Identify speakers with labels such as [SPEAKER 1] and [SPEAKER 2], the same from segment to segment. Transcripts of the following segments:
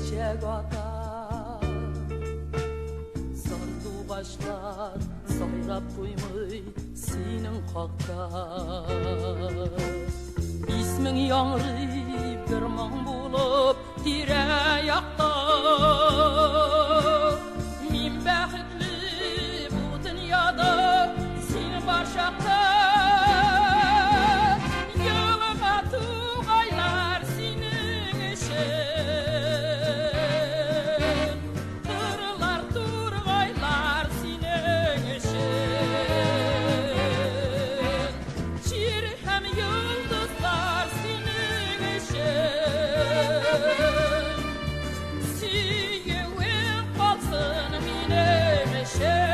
[SPEAKER 1] Чәчәк ата. Сандугачлар сайрап туймый синең хакта. Исмең яңгырый бер моң булып тирә-якта. Мин бәхетле бу дөньяда син бар чакта. Елга тугайлар синең өчен, кырлар тургайлар синең өчен, җир һәм йолдызлар синең өчен. Сөюең калсын минем өчен.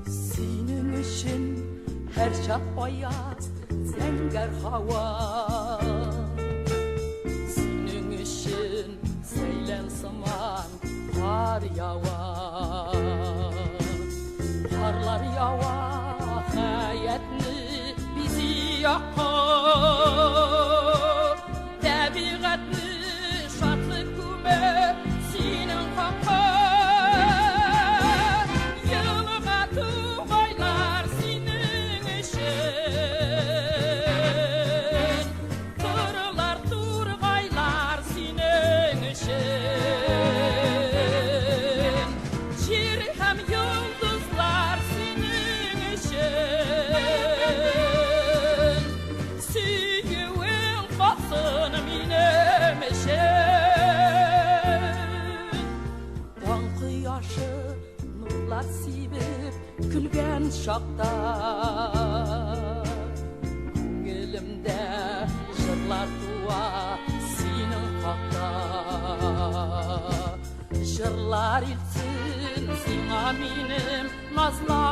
[SPEAKER 1] Синең өчен һәрчак аяз зәңгәр һава. Синең өчен сәйлән сыман кар ява. Карлар ява хәятне бизи якка. Табигатьне шатлык күмә синең хакка. Елга тугайлар синең өчен, кырлар тургайлар синең өчен, җир һәм йолдызлар синең өчен. Сөюең калсын минем өчен. Таң кояшы нурлар сибеп көлгән чакта, күңелемдә җырлар туа синең хакта. Җырлар илтсен сиңа минем назлы